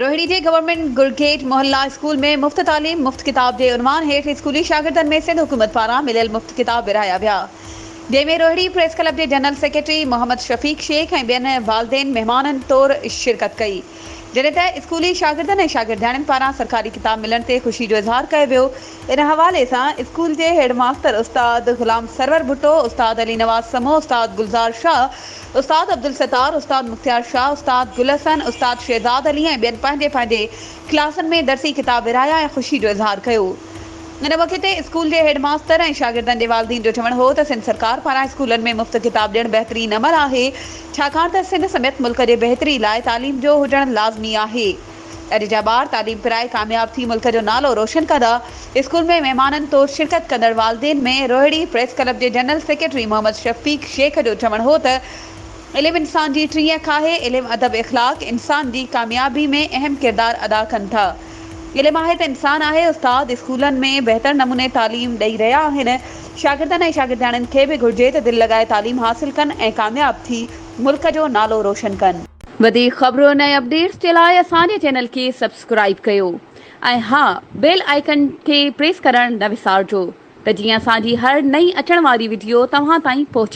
روهڙي جي گورنمينٽ گرگيٽ محلا اسڪول ۾ مفت تعليم مفت ڪتاب جي عنوان هيٺ اسڪولي شاگردن ۾ سنڌ حڪومت پاران مليل مفت ڪتاب ورهايا ويا جنهن ۾ روهڙي پريس ڪلب جي جنرل سيڪريٽري محمد شفيق شيخ ۽ ٻين والدين مهمانن طور شرڪت ڪئي جڏهن ته اسڪولي شاگردن ۽ شاگردياڻين پاران سرڪاري ڪتاب ملڻ تي خوشي جو اظهار ڪيو ويو ان حوالي سان اسڪول جي هيڊ ماستر استاد غلام سرور ڀٽو، استاد علي نواز سمون، استاد گلزار شاهه، استاد عبدالستار، استاد مختيار شاهه، استاد گل حسن، استاد شهزاد علي ۽ ٻين پنهنجي پنهنجي ڪلاسن ۾ درسي ڪتاب ورهايا ۽ خوشي جو اظهار ڪيو. ان موقعي تي اسڪول جي هيڊ ماستر ۽ شاگردن جي والدين جو چوڻ هو ته سنڌ سرڪار پاران اسڪولن ۾ مفت ڪتاب ڏيڻ بهترين عمل آهي ڇاڪاڻ ته سنڌ سميت ملڪ جي بهتري لاء تعليم جو هجڻ لازمي آهي. اڄ جا ٻار تعليم پرائي ڪامياب ٿي ملڪ جو نالو روشن ڪندا. اسڪول ۾ مهمانن طور شرڪت ڪندڙ والدين ۾ روهڙي پريس ڪلب جي جنرل سيڪريٽري محمد شفيق شيخ جو چوڻ هو ته علم انسان جي ٽين اک آهي، علم ادب اخلاق انسان جي ڪاميابي ۾ اهم ڪردار ادا ڪن ٿا. علم آهي ته انسان آهي، استاد اسڪولن ۾ بهتر نموني تعليم ڏئي رهيا آهن، شاگردن ۽ شاگردياڻين کي به گهرجي ته دل لڳائي تعليم حاصل ڪن ۽ ڪامياب ٿي ملڪ جو نالو روشن ڪن. وڌيڪ خبرن ۽ اپڊيٽس جي لاء اسان جي چينل کي سبسڪرائيب ڪيو ۽ ها بيل آئيڪن کي پريس ڪرڻ نه وسارجو ته جيئن اسان جي هر نئين اچڻ واري وڊيو توهان تائين پهچي.